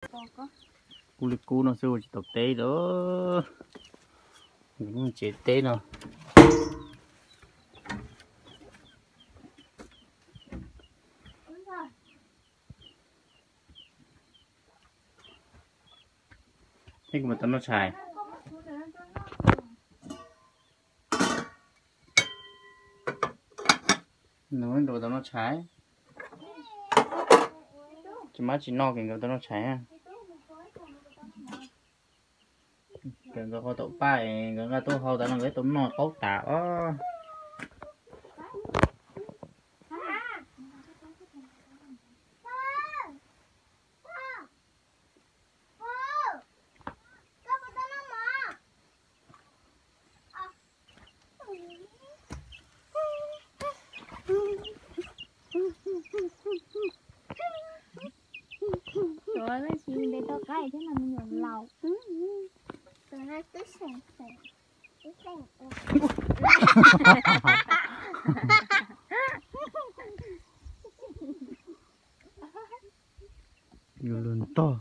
Kub li kub no xwb ua tsis tau teb lawm. Tsev teb no. Thiab kuv mam tau noj tshais. Nws nkawd tau noj tshais. Tsis mab tsis noj ces nkawd tau noj tshais. Nkawd qhov taum paj nkawd nqa tuaj hau tas no nkawd tau noj qaub tas os. Tuav leej txiv nte tau qaib thiab no me nyuam laus. Yuav luag ntog.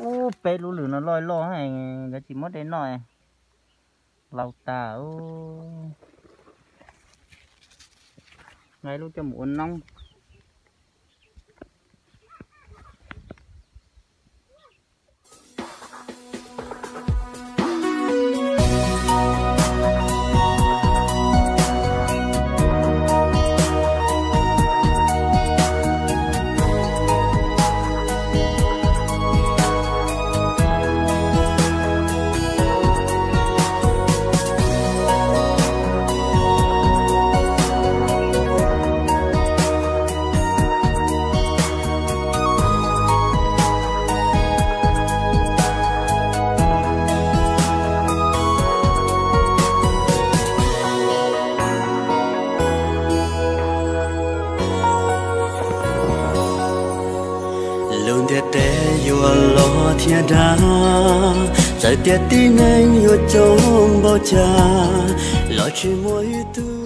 Ub, peb lub lwm no loj loj, nkawd tsis muab de noj, laus tas. Nqa ib lub coj mus ua noob. Lub ntiaj teb yuav loj thiab dav, txawm tias tib neeg yuav coob npaum cas los tsis muaj ib tug